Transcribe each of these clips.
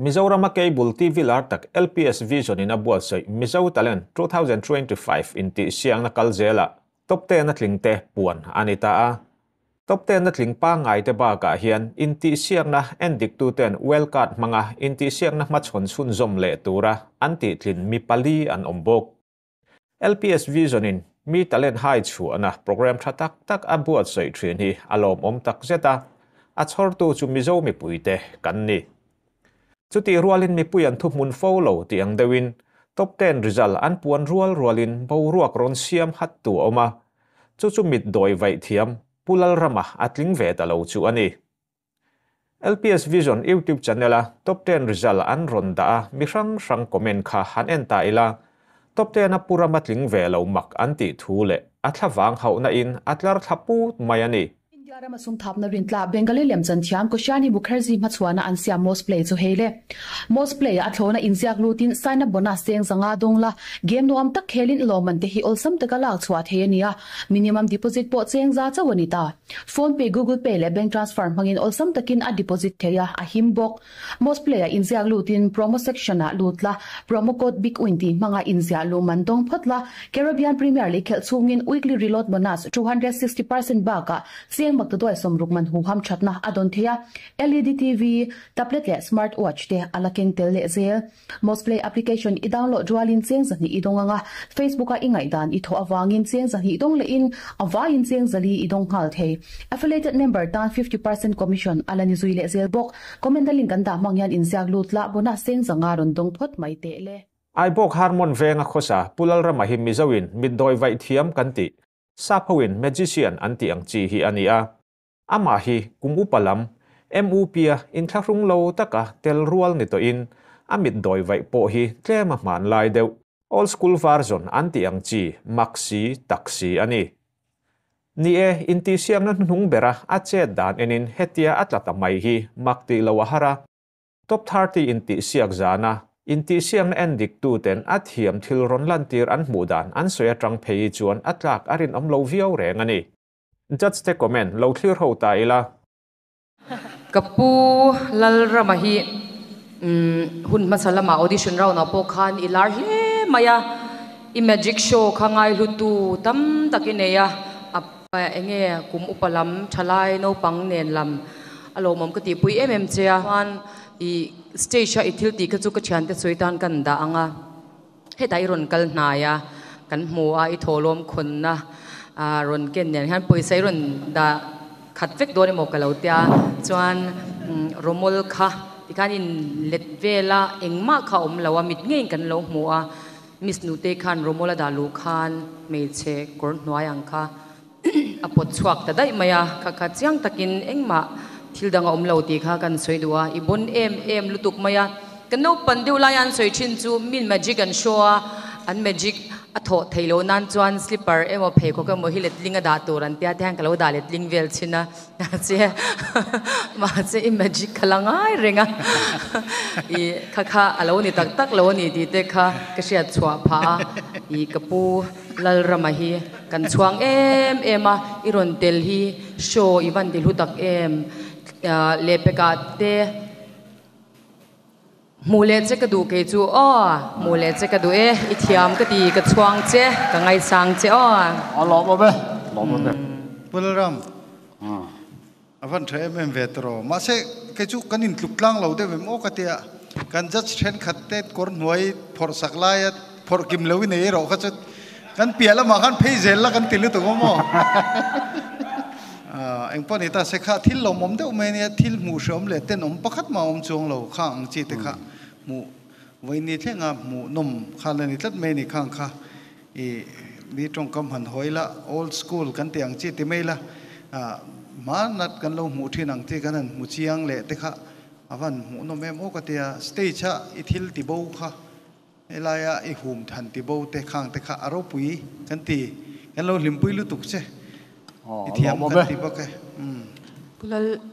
Mizorama Cable TV lar tak LPS Vision in a buatsaih Mizo Talent 2025 intihsiakna kal zelah Top ten a tling te puan a ni ta a. Top ten a tling pangngai te bakah hian intihsiakna endik tuten Well Card hmanga intihsiakna hmachhawn chhunzawm leh tura an tihtlin mi pali an awm bawk. LPS Vision in mi talent hai chhuahna program tha tak tak a buatsaih thin hi a lawmawm takzet a, a chhawrtu chu Mizo mipuite kan ni. Chutih rualin mipui an thuhmun fo lo tih ang deuhin Top ten result an puan rual rualin boruak rawn siam hat tu a awm a, chu chu mit dawi vaih thiam Pu Lalrama a tling ve ta lo chu a ni. LPS Vision YouTube channel a Top ten result an rawn dah a, mi hrang hrang comment kha han en ta ila, Top ten a Pu Rama tling ve lo mak an tih thu leh a thlavang hauhna in a tlar thla put mai a ni. India rama sumthapna rintla Bengali lemchan thiam Kushani Mukherjee hmachhuana an siam Most Play chu hei le. Most Play ah a thlawna inziak lutin sign up bonus cheng zanga dawng la, game nuam tak khelin lawmman te hi awlsam taka lak chhuah thei a ni a, minimum deposit pawh cheng za chauh a ni ta. Phone pay, Google Pay leh bank transfer hmangin awlsam takin a deposit thei a, a him bawk. Most Play ah inziak lutin promo section ah lut la, promo code BIGWIN tih hmanga inziah luh man dawng phawt la, Caribbean Premier League khelh chhungin weekly reload bonus 260% bakah cheng maktaduai sawmruk man huham thatna a dawn thei a, LED TV, tablet leh smart watch te a la keng tel leh zel. Mosplay application i download rualin cheng zahnih i dawng ang a, Facebook a i ngaihdan i thawh avangin cheng zahnih dawng lehin a vaiin cheng zali i dawng nghal thei. Affiliated member tan 50% commission a la ni zui leh zel bawk. Comment a link kan dah hmang hian inziak lut la, bonus cheng zanga rawn dawng phawt mai teh le. Aibawk Harmon venga khawsa Pu Lalrama hi Mizoin mitdawi vaih thiam kan tih, sap hoin magician an tih ang chi hi a ni a. Amah hi kum upa lam, MUP-a inthlahrung lo taka tel rual ni tawhin a mit dawi vaih pawh hi tlem a hman lai deuh. Old school version an tih ang chi mak si tak si a ni. Ni e, intihsiakna hnuhnung bera a chet dan enin hetia a tla ta mai hi mak tih lo a har a. Top 30 intihsiak zana intihsiakna en diktuten a thiam thil rawn lantir an hmuh dan an sawi atang phei chuan a tlak a rinawm lo viau reng a ni. Judge te comment lo thlir ho ta ila. Ka pu Lalrama hi hun hmasa lama audition round ah pawh khan i lar hle mai a, i magic show kha ngaihlutu tam tak i nei a, a enge kum upa lam thalai naupang nen lam a lawmawm ka tihpui em em che a, chuan i stage a i thil tih kha chu ka thiante sawi tan kan dah ang a. Hetah i rawn kal hnai a, kan hmu a, i thawhlawm khawnna rawn ken nen hian pawisa i rawn dah khat vek dawn emaw ka lo tia, chuan rawmawl kha tikhan in let vel a, engmah kha a awm lo a, mit ngeiin kan lo hmu a, Miss Nutei khan rawmawl a dah luh khan hmeichhe kawr hnuai ang kha a pawt chhuak ta daih mai a, kha kha chiang takin engmah thil dang a awm lo tih kha kan sawi duh a, i bon em em lutuk mai a, kan naupang deuh laia an sawi thin chu min magic an show a, an magic a thawh theih loh nan chuan slipper emaw pheikhawk emaw hi letling a dah tur an tia te hian ka lo dah letling vel thin a, mahse mahse i magic kha la ngai reng a, i kha kha a lo ni tak tak lo a ni tih te kha ka hriat chhuah phah a, i ka pu Lalrama hi kan chhuang em em a, i rawn tel hi show i van ti hlu tak em. Lehpekah te hmuh leh che ka duh kei chu aw, hmuh leh che ka duh e, i thiam ka ti, ka chhuang che, ka ngaisang che aw. A lawm awm e, lawm awm e. Pu Lalram, a van tha em em ve tawh. Mahse, kei chu kan intluk tlang lo deuh em aw ka tia, kan judge thenkhat te kawr hnuai phawrh sak laia phawrh kim lo i nei erawh kha chu kan piah lamah khan phei zel la kan ti lutuk awm aw. Engpawh ni ta se kha thil lawmawm deuh mai ania, thil hmuh hreawm leh tenawm pakhat mah awm chuang lo kha ang chi te kha hmuh vawiin ni thlenga hmuh nawm kha la ni tlat mai a ni khang kha. I mi tawngkam han hawi la, old school kan tih ang chi ti mai la, hmanat kan lo hmuh thin ang chi kan han hmu chiang leh te kha a van hmuh nawm em aw ka tia, stage a i thil ti bo kha helaia i hum than ti bo te khang te kha a ropui kan ti, kan lo hlimpui lutuk che i thiam kan ti bawk e.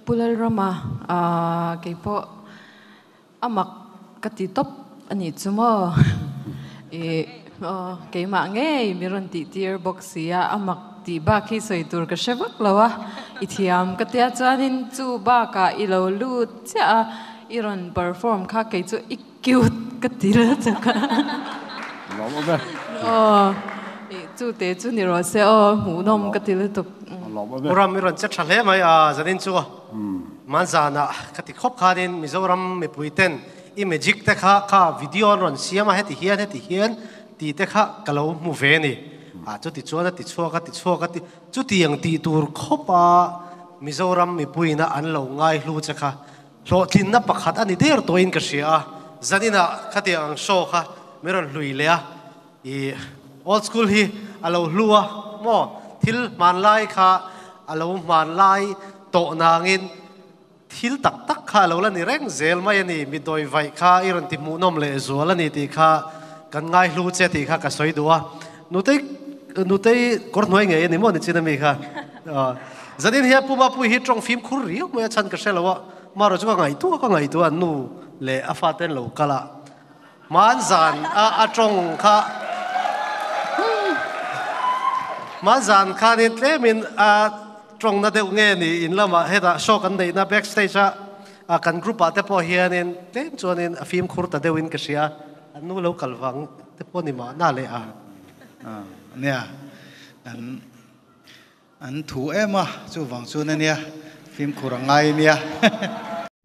Pu Lalrama keipawh A mak ka ti tawp a nih chu maw? Ih, aw, keimah ngei mi rawn tih tir bawk si a, a mak tih bak hi sawi tur ka hre vak lo a, i thiam ka tia chuanin chu bakah i lo lut chiah a, I rawn perform kha kei chu i cute ka ti la chak a. Lawm awm e. Aw i chu te chu ni rawh se aw hmuhnawm ka ti lutuk. Lawm awm e. Pu Ram i rawn che tha hle mai a zanin chu Manzana ka ti khawp khanin Mizoram mipui ten i magic te kha kha video an rawn siam a heti hian heti hian tih te kha ka lo hmu ve a ni. Ah chuti chuan a ti chhuak a ti chhuak a ti chutiang tih tur khawp a Mizoram mipuiin a an lo ngai hlu che kha hlawhtlinna pakhat a ni der tawhin ka hria a. Zaninah khatiang ang show kha min rawn hlui leh a, i old school hi a lo hlu a maw thil hmanlai kha a lo hmanlai tawh nangin Thil tak tak kha a lo la ni reng zel mai a ni, mitdawi vaih kha i rawn ti hmuhnawm leh zual a ni tih kha kan ngaihlu che tih kha ka sawi duh a. Nutei Nutei kawr hnuai ngei a ni maw ni chin ami kha? Zanin hian Pu Mapui hi tawng fimkhur riau mai a chhan ka hre lo a, marawh chu ka ngaihtuah ka ngaihtuah a nu leh a fate an lo kal a, hmanzan a a tawng kha hmanzan khanin tlemin a Tawngna deuh nge ni in lamah hetah show kan neihna back stage a kan group ah te pawh hianin tlem chuanin a fimkhur ta deuhin ka hria an nu lo kal vang te pawh ni mahna leh a. Nia an an thu em a chuvang chuan ania fimkhur a ngai ania.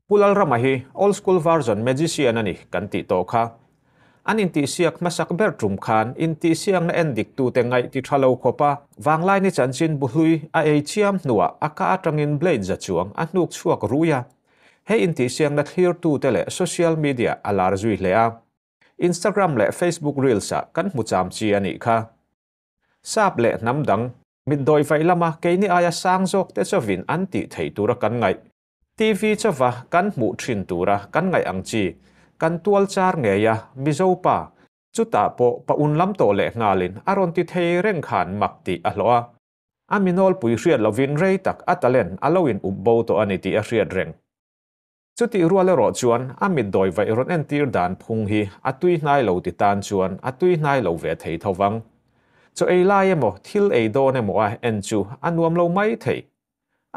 Pu Lalrama hi Old School version magician a ni kan tih tawh kha. An intihsiak hmasak ber tum khan intihsiakna en diktute ngaih ti tha lo khawp a, Vanglaini chanchin bu hlui a ei chiam hnuah a ka atangin blade za chuang a hnuk chhuak rui a. He intihsiakna thlirtute leh social media a lar zui hle a. Instagram leh Facebook reels ah kan hmu cham chi a nih kha. Sap leh hnam dang, mitdawi vaih lama keini aia sang zawk te chawin an tih theih tura kan ngaih. TV chauva kan hmuh thin tura kan ngaih ang chi, kan tual char ngei a, Mizo pa, chutah pawh pa un lam tawh leh nghalin a rawn ti thei reng khan mak tih a hlawh a. A mi nawlpui hriat lovin rei tak a talent a lo in up bo tawh a ni tih a hriat reng. Chutih rual erawh chuan a mitdawi vaih rawn entir dan phung hi a tui hnai lo ti tan chuan a tui hnai lo ve thei tho vang. Chaw ei lai emaw thil ei dawn emaw a en chu a nuam lo mai thei.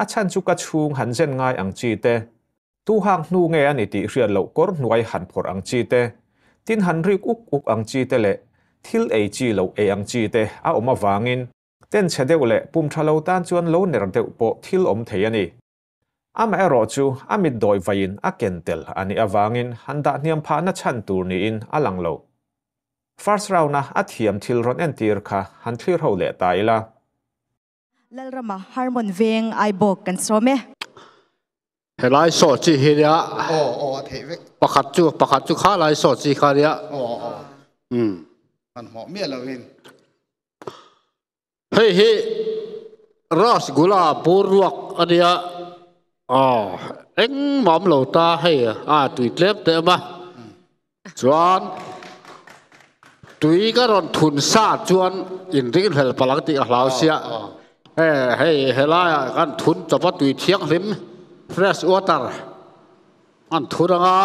A chhan chu ka chhung han zen ngai ang chi te, tu hang hnu nge a ni tih hriat loh kawr hnuai han phawrh ang chi te, tin han rik uk uk ang chi te leh thil ei chi loh ei ang chi te a awm avangin ten chhe deuh leh pum tha lo tan chuan lo ner deuh pawh thil awm thei a ni. Amaherawh chu a mit dawi vaiin a ken tel a nih avangin han dah hniam phahna chhan tur niin a lang lo. First round-a a thiam thil rawn entir kha han thlir ho leh ta ila. Lalrama Harmon veng Aibawk kan sawm e. Helai saw chi hi nia. Aw aw a theih vek. Pakhat chu pakhat chu kha lai saw chi kha nia. Aw aw. An hmawh miah lo in. Hei hi rasgula bur ruak a nia. Aw engmah awm lo ta hei a tui tlem teh awm a. Chuan tui ka rawn thun sa chuan inringhlel palh ang tih ka hlau sia. Hei helaiah kan thun chawp a tui thianghlim fresh water an thun anga.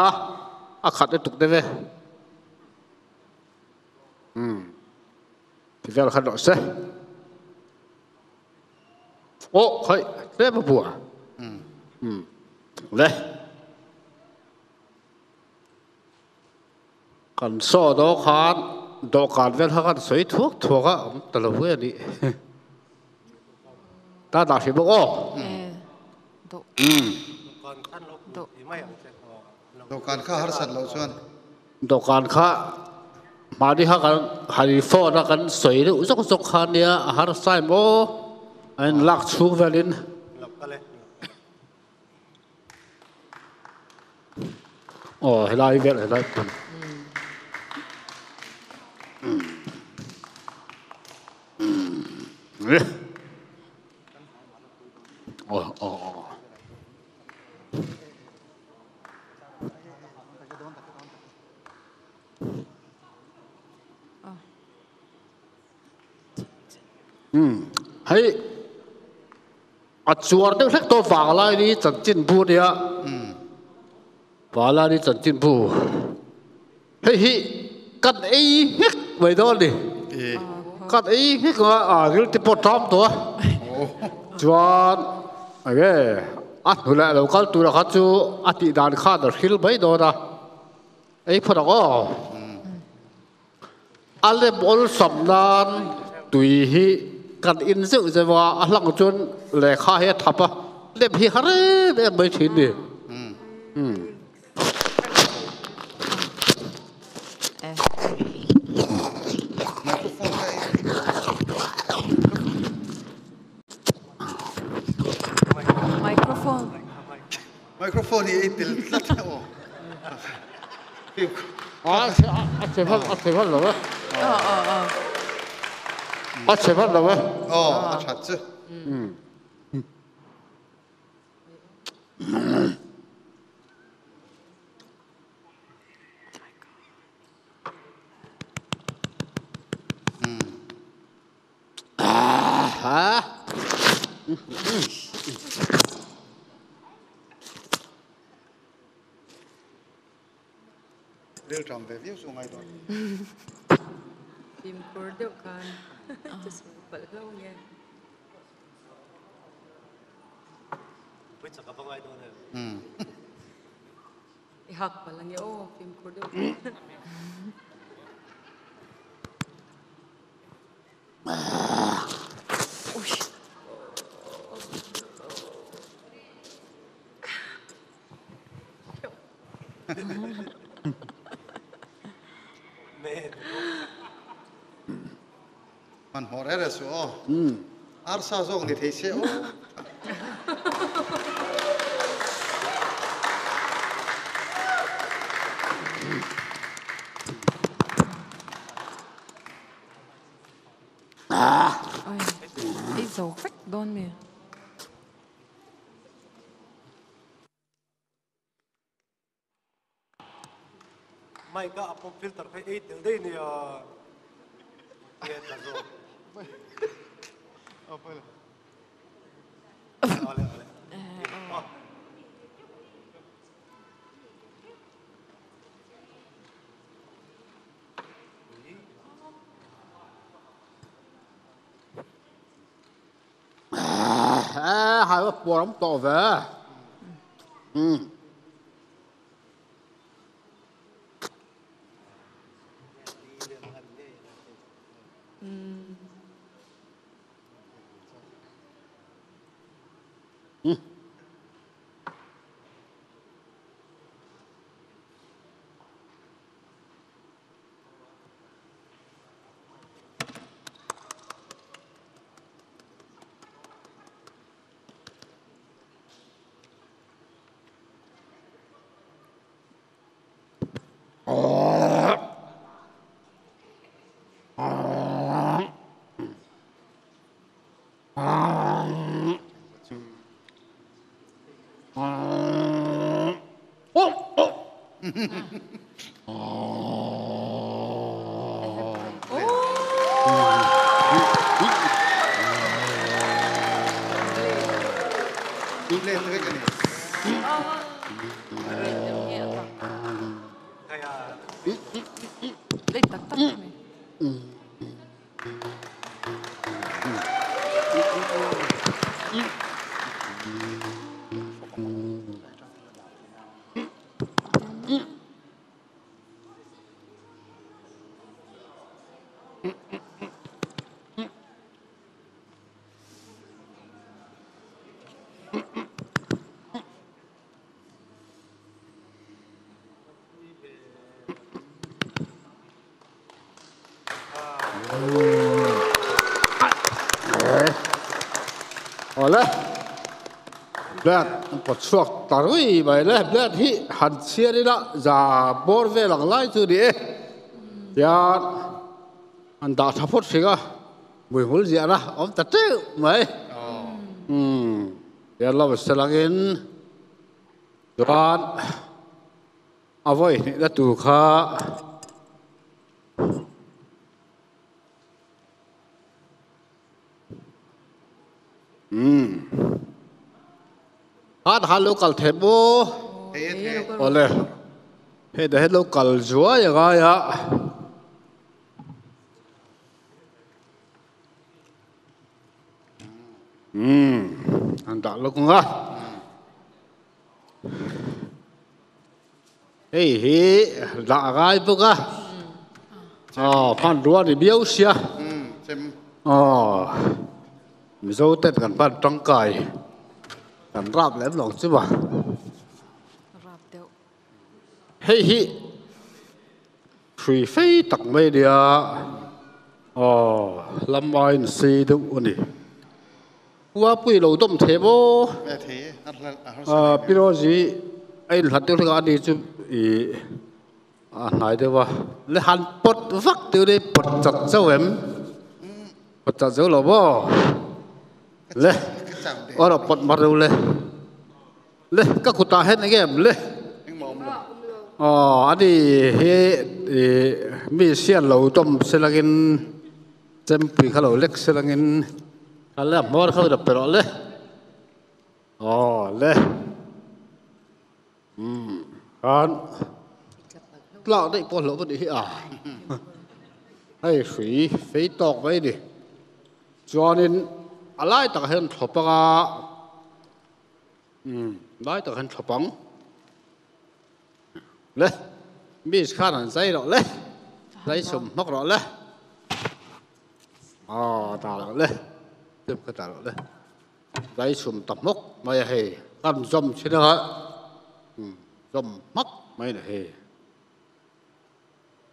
A a khat lutuk deuh e. Ti vel khan rawh se. Aw khai tlem a bua. Le. Kan saw do khan dawhkan vel kha kan sawi thuak thuak a awm ta lo ve a nih. Ta dah hrih bawk aw. Dawhkan kha harsat loh chuan. Dawhkan kha mahni kha kan han in phone a kan sawi deuh zawk zawk kha nia a harsa em aw a in lak chhung velin. Aw helai vel helai hmun. Aw aw aw. Hei a chuar deuh hlek tawh vanglai ni chanchin bu nia vanglai ni chanchin bu hei hi kan ei nghek mai dawn ni. Kan ei nghek a, a ril te pawh ṭam tawh a. Chuan enge a hnu leh lo kal tura kha chu a tih dan khan a hril mai dawn a. Ei phawt ang aw. A lem awlsam nan tui hi kan in zeuh zeuh a, a hlang chuan lehkha hi a thap a, lem hi har em em mai thin ni. Microphone. Microphone hi ei tel tlat a aw. A chhe hman a chhe hman lo e. A chhe hman lo e. Aw a that chu. Rilṭam ve viau chu ngai dawn. Fimkhur deuh khan ka sawi palh hlo nge. Pui chak a va ngai dawn em? I hak palh ange aw fimkhur deuh khan. Hmanhmawh reh reh suh aw. Arsa zawk ni thei se aw. Ei zo vek dawn mi. Mic a a pop filter kha ei tel daih nia. Nge tla zawk. Awle awle. Hai va puar awm tawh ve. Awle Black an pawt chhuak ta rui mai le Black hi han chhiar ila za bawr vel ang lai chu ni e tian an dah tha phawt hring a muihmul ziahna a awm ta teuh mai umm tian lo selangin chuan a vawi hnihna tur kha. Umm. Hat han lo kal thei maw? Awle. Hei dah hian lo kal zuai a ngai a. An dah lawk ang a. Hei hi dah a ngai bawk a. Aw hmanrua a ni miau sia. Aw Mizo ten kan hman tangkai kan rap lem lo chu ma. Hei hi hrui fei tak mai nia aw lam aiin sei deuh a ni. Uapui lo dawm thei maw? Pi Rosie a inhlat deuh hlek a, ani chu ih a hnai deuh a. Le han pawt vak deuh le pawt chat chauh em? Pawt chat zo lo maw? Le aw rawh pawt mar deuh le. Le ka kutah hian eng em le? Aw ani hi ih mi sian lo dawm selangin chempui kha lo lek selangin a le a hmawr kha lo pe rawh le. Aw le umm khan tlak daih pawh hlauh ka nih hi a hei hrui fei tawk mai a ni chuanin a lai takah hian thlawp anga. Umm lai tak han thlawp ang. Le miss khan han zai rawh le. Zai sawm hmak rawh le. Aw ta rawh le. Step kha ta rawh le. Zai sawm ta hmawk mai a hei. Kan zawm thin anga. Umm zawm hmak mai a ni hei.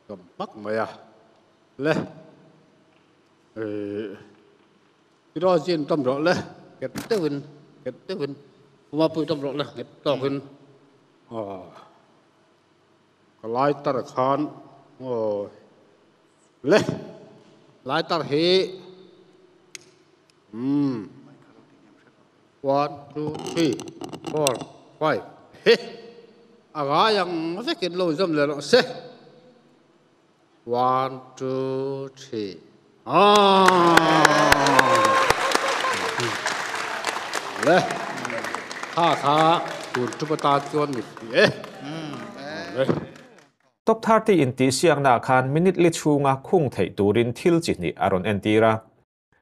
Zawm hmak mai a. Le. Ehh. Tirozin tam rawh le nghet deuhin nghet deuhin Umapui tam rawh le nghet tawkin aw ka lighter khan aw le lighter hi umm one two three four five he a ngai ang vekin lo inzawm leh rawh se. One, two, three. Ah! Le. Kha kha tun ṭum atan chuan mi hri e. Le. Top 30 intihsiaknaah khan minute li chhunga khung theih turin thil chi hnih a rawn entir a.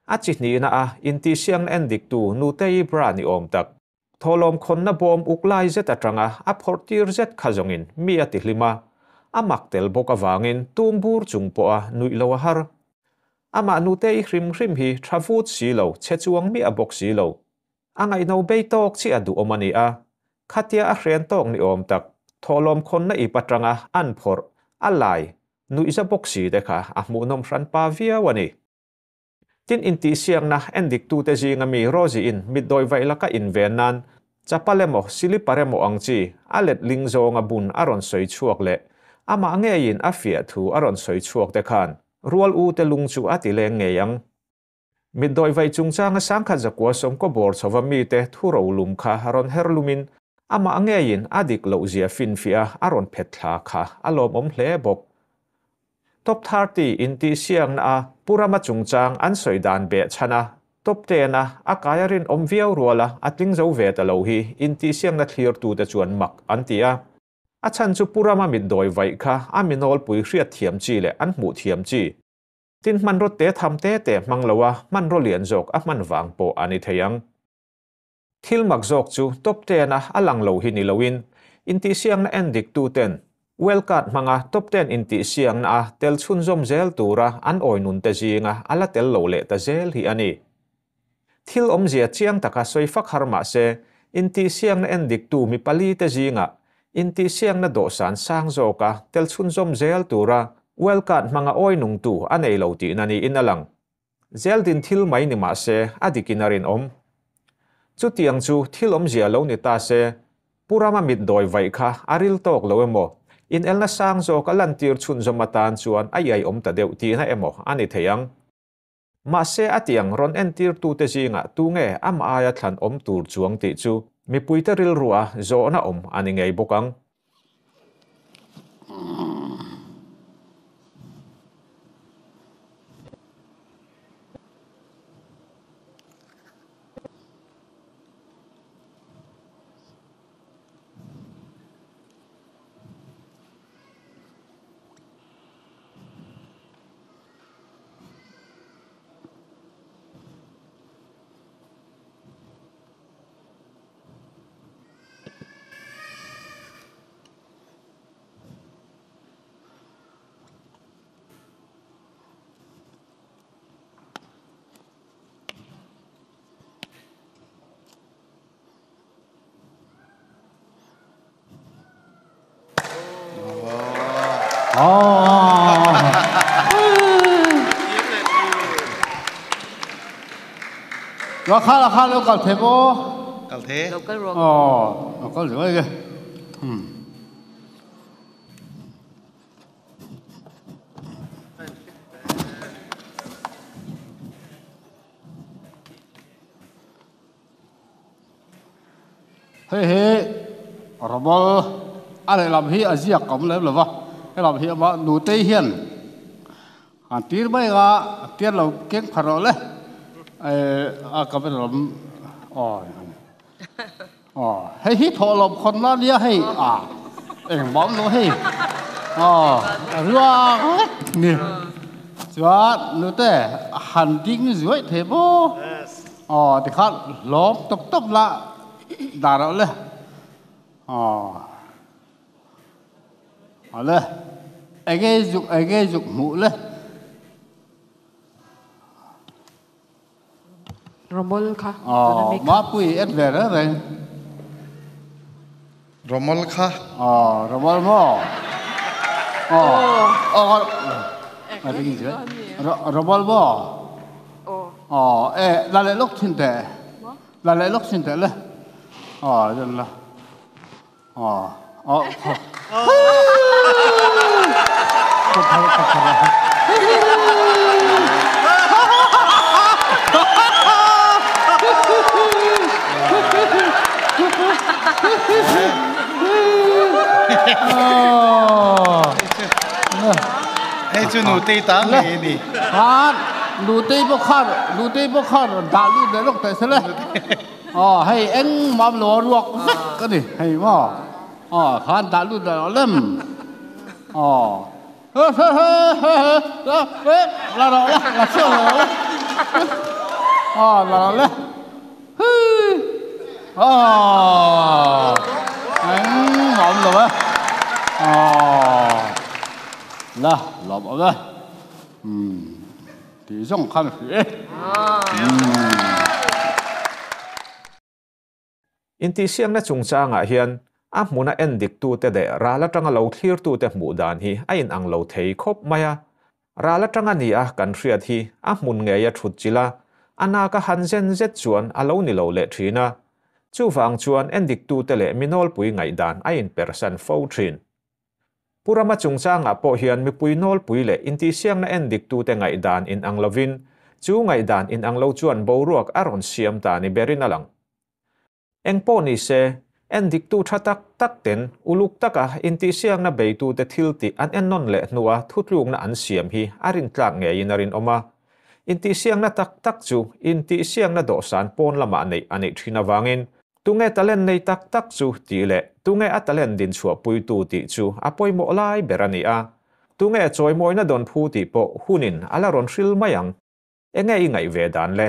A chi hnihna a intihsiakna en diktu Nutei bra ni awm tak, thawhlawm khawnna bawm uk lai zet atanga a phawrh tir zet kha zawngin mi a tihlim a, a mak tel bawk avangin tum bur chung pawha nuih lo a har. Amah Nutei hrim hrim hi tha vut si lo, chhe chuang miah bawk si lo. A ngaihno bei tawk chiah a duhawm a ni a, khatia a hren tawk ni awm tak, thawhlawm khawnna ip atanga an phawrh, a lai, nuihza bawk si te kha a hmuhnawm hranpa viau a ni. Tin intihsiakna endiktute zinga mi Rosie-in mitdawi vaih laka inven nan chapal emaw silipar emaw ang chi a letling zawnga bun a rawn sawi chhuak leh amah ngeiin a fiah thu a rawn sawi chhuak te khan rual u te lung chu a ti leng ngei ang. Mitdawi vaih chungchanga sangkhat zakua sawmkaw bawr chhova mite thu rolum kha rawn her lumin amah ngeiin a dik lohzia finfiah a rawn phet thla kha a lawmawm hle bawk. Top 30 intihsiakna a Pu Rama chungchang an sawi dan beh chhan a, Top 10 a a kai a rinawm viau rual a, a tling zo ve ta lo hi intihsiakna thlirtute chuan mak an ti a. A chhan chu Pu Rama mitdawi vaih kha a mi nawlpui hriat thiam chi leh an hmuh thiam chi. Tin hmanraw te tham te te hmang lo a, hmanraw lian zawk a hman vang pawh a ni thei ang. Thil mak zawk chu top ten a a lang lo hi ni loin intihsiakna en diktuten World Card hmanga top ten intihsiakna a tel chhunzawm zel tura an awi nun te zinga a la tel lo leh ta zel hi a ni. Thil awmzia chiang taka sawi fak har mah se intihsiakna en diktu mi pali te zinga intihsiakna dawhsan sang zawka tel chhunzawm zel tura World Card hmanga awi nungtu a nei lo tihna niin a lang. Zeldin thil mai ni mah se, a dikin a rinawm. Chutiang chu thil awmzia lo ni ta se, Pu Rama mit dawi vaih kha a ril tawk lo emaw, inelna sang zawk a lantir chhunzawm atan chuan a iaiawm ta deuh tihna emaw a ni thei ang. Mahse a tiang rawn entirtute zingah tunge amah aia thlan awm tur chuang tih chu mipuite rilrua zawhna awm a ni ngei bawk ang. Oh. Lo kha lo kha lo kal the bo. Kal the. Lo kal rawh. Oh, lo kal rồi kìa. Hmm. Hei hi Rawmawl a lehlam hi a ziak awm lem lo va, helam hi ama nutei hian han tir mai anga tian lo keng pha rawh le a camera lam aw aw hei hi thawhlawm khawn la nia hei a engmah awm lo hei aw a ruang vek ni chuan nute han ding zuaih thei maw aw tikhan hlawm tawp tawp la Dah rauh le. Aw. Awle. Enge zuk enge zuk hmuh le. Romol kha. Aw, Mapui en ve reng reng. Romol kha. Aw, Romol maw? Aw. Aw. Romol maw? Aw, e, la leh lawk thin teh. La leh lawk sin teh le. Aw zan la. Aw. Aw. Hei chu nutei ta ngei a ni. Khan nutei pawh khan nutei pawh khan rawn dah lut leh lawk teh se le. Aw hei engmah lo a ruak vek a ni hei maw. Aw khan dah lut leh rawh lem. Aw he he he he he la rawh la la chhuak rawh le. Aw la rawh le. Hii Aww engmah awm lo e Aww la lawm awm e umm tih zawng khan a hrih e umm. Intihsiakna chungchangah hian a hmuna endiktute leh ral atanga lo thlirtute hmuh dan hi a inang lo thei khawp mai a. Ral atanga ni a kan hriat hi a hmun ngei a thut chilh a, a nak a han zen zet chuan a lo ni lo leh thin a. Chuvang chuan endiktute leh mi nawlpui ngaihdan a inpersan fo thin. Pu Rama chungchangah pawh hian mipui nawlpui leh intihsiakna endiktute ngaihdan inang lovin chu ngaihdan inang lo chuan boruak a rawn siam ta ni berin a lang. Eng pawh ni se, endiktu tha tak tak ten uluk taka intihsiakna beitute thil tih an ennawn leh hnua thutlukna an siam hi a rintlak ngeiin a rinawm a. Intihsiakna tak tak chu intihsiakna dawhsan pawn lamah neih a nih thin avangin tunge talent nei tak tak chu tih leh tunge a talent dinchhuahpuitu tih chu a pawimawh lai ber a ni a. Tunge chawimawina dawn phu tih pawh hunin a la rawn hril mai ang. Enge i ngaih ve dan le?